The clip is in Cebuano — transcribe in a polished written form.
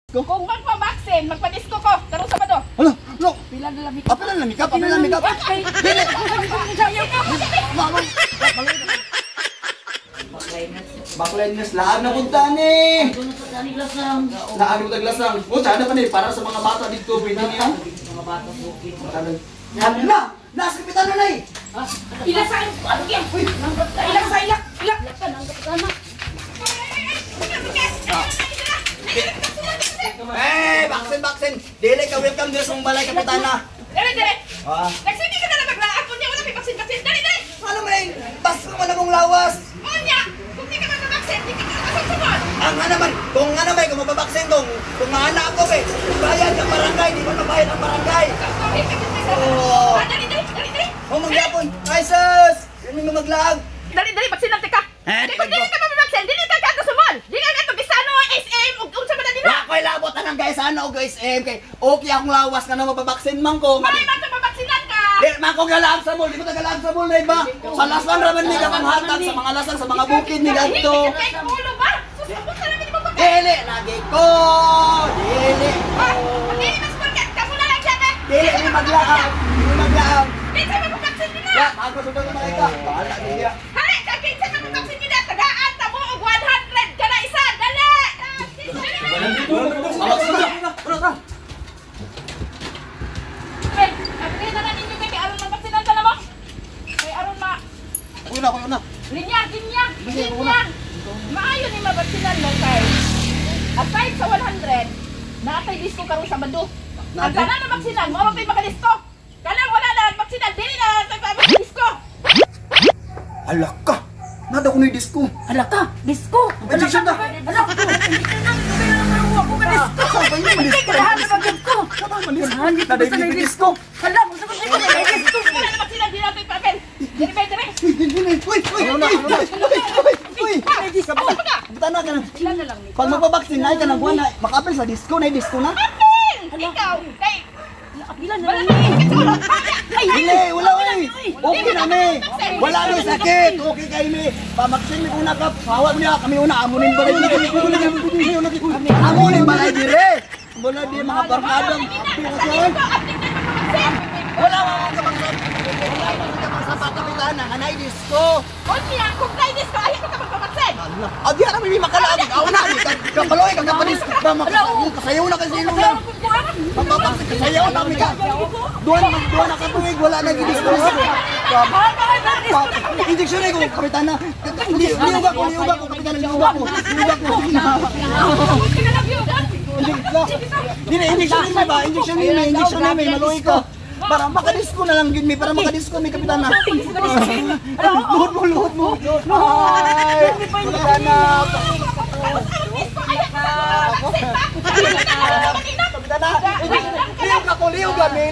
Kung magpa-vaccine, magpa-disco ko. Karong Sabado. Hala, no. Pila na lang Apil na makeup, apil na makeup. Dili. Mama. Backliners lahat na punta ni. Lahat na glasang. Oh, sana pa ni para sa mga bata dito pwede niya. Mga bata bukid. Hala, nasa kapitan na nay. Ila sa ano yan? Ila sa ila. Ila. Eh, baksin baksin. Dili ka welcome diri sa mong balay kapitana. Dali dali. Ah. Nagsige ka na na maglaag kunya wala may vaccine vaccine. Dali dali. Ano man basko man among lawas. Unya, kung di ka magpa-vaccine, di ka makasal. Ang nga naman, kung nga naman, kung mababaksin kung maana ako eh, bayad ang barangay, di ba mabayad ang barangay? Oo. Ah, dali dali dali dali. O magyapon, ay sus! Yun yung maglaag. Dali dali vaccine lang ka. Eh, Kay kung dili ka magpa-vaccine, dili ka kadto sa mall. Dili ka kadto Gisano, SM ug unsa man na dinha. Wa ko'y labot anang guys, ano guys, kay okay akong lawas nga na mababaksin man ko. May man mabaksinan ka. Di, man ko galaag sa mall, di ko tagalaag sa mall na iba. Sa lasan raman ni kapang hatag, sa mga lasan, sa mga bukid ni gadto. Kay ulo ba? Sus, abot na namin mo Dili, lagi ko! Dili ko! Dili mas porket kamo na lang siya kay. Dili, di maglaag! Di maglaag! Kinsa magpa-vaccine nila? Ya, ako sunod na mga ika. Bahala niya. Hali, ka kinsa magpa-vaccine nila? Tagaan ta mo og 100 kada isa. Dali. Dali. Dali na na ninyo kay aron mabaksinan ta na mo. Kay aron ma Kuya na, kuya na. Linya, linya, linya. Maayo ni mabaksinan mo kay aside sa 100, naatay disco karon sa Sabado. Ang tanan na baksinan, mao ra makadisko. Kanang wala na baksinan, dili na tayo disco. Hala ka! Nada ko na yung disco. Hala ka, disco. Injection na. Hala ko. Injection na. Ako ka disco. Saan ba yun? Hindi ka lahat na pagod ko. Saan ba malis? Ganahan dito Nada sa yung disco. disco. Hala, gusto ko dito sa disco. Wala na baksinan, dili na tayo papel. Dili ba dili? Uy, uy, uy, uy, uy, uy, uy. Kapitan na ka na. Ilan na lang ni. Pag magpabaksin na, ka na buwan na, makaapil sa disco na, disco na. Apel! Ikaw, kay Pila na wala lang na ni. sakit sa ulo. Ay, Dili, wala oy. Okay na mi. Wala mi sakit. Okay kay mi. Pamaksin mi una ka. Hawa mo niya kami una amunin balay dire. Amunin balay dire. Wala di mga barkadang. Sa disco, aplik na magpabaksin. Wala mo kabaksin. Wala mo kabaksin sa kapitana nga nay disco. Unya, kung kay disco, ayaw ka magpabaksin. Ah, di ara mi makalaag. Aw na mi kapaloy ka kapadisco ba makasayo kasayo na kasi ilo na. Pagpapaksin kasayo na mi ka. Duha na duha na ka tuig wala na gidisco. Injection ko kapitana. Liuga ko, liuga ko kapitana, liuga ko. Liuga ko. Dili injection ni ba? Injection ni, injection ni, maluoy ko. Para makadisko na lang gid mi, para makadisko mi kapitana. Luhod mo, luhod mo. Ay, kapitana. Kapitana, liuga ko, liuga mi.